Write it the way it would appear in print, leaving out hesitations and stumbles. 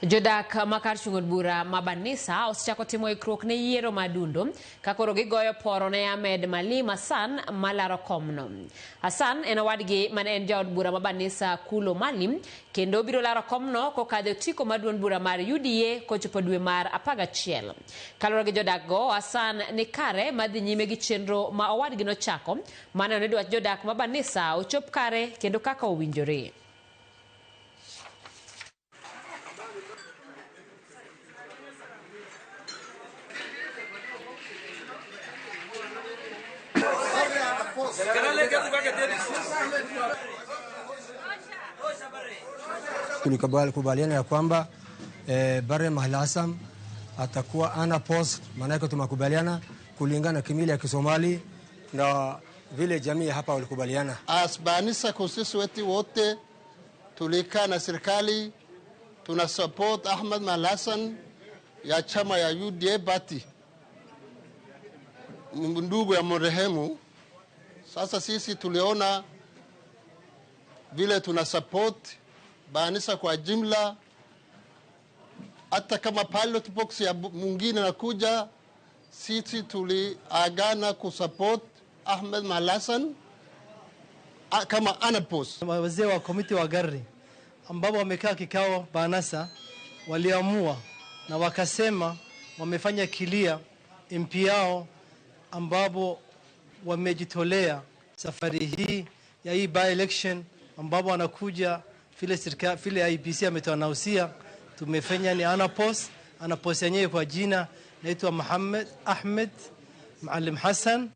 Jodak ma kar chung' od bura ma Banisa osechako timo ikruok ne yiero ma dundo ka koro gigoyo poro ne Ahmed Maalim Hassan malaro komno. Hassan en owadgi mane en jaod bura ma Banisa Kulo Maalim kendo obiro laro komno kokadho e otiko mar duond bura mar UDA kochopo dwe mar 11. Kaluwore gi jodak go, Hassan ni kare mar dhi nyime gi chenro ma owadgi nochako mar neno ni dwach jodak ma Banisa ochop kare kendo kaka owinjore. Tulikubaliana ya kwamba Barre Mahal Hassan atakuwa ana post, maanake tumekubaliana kulingana na kimila ya Kisomali na vile jamii hapa walikubaliana. As Banisa constituency wote tulikaa na serikali tuna support Ahmed Mahal Hassan ya chama ya UDA party, ndugu ya marehemu. Sasa sisi tuliona vile tuna support Banisa kwa jumla, hata kama ballot box ya mwingine nakuja, sisi tuliagana kusupport Ahmed Mahal Hassan kama unopposed. Wazee wa komiti wa gari ambao wamekaa kikao Banasa waliamua na wakasema wamefanya kilia MP yao ambapo wamejitolea safari hii ya hii by election ambapo wanakuja vile serikali vile IEBC ametuanausia tumefanya ni unopposed. Unopposed yenyewe kwa jina naitwa Muhammad Ahmed Maalim Hassan.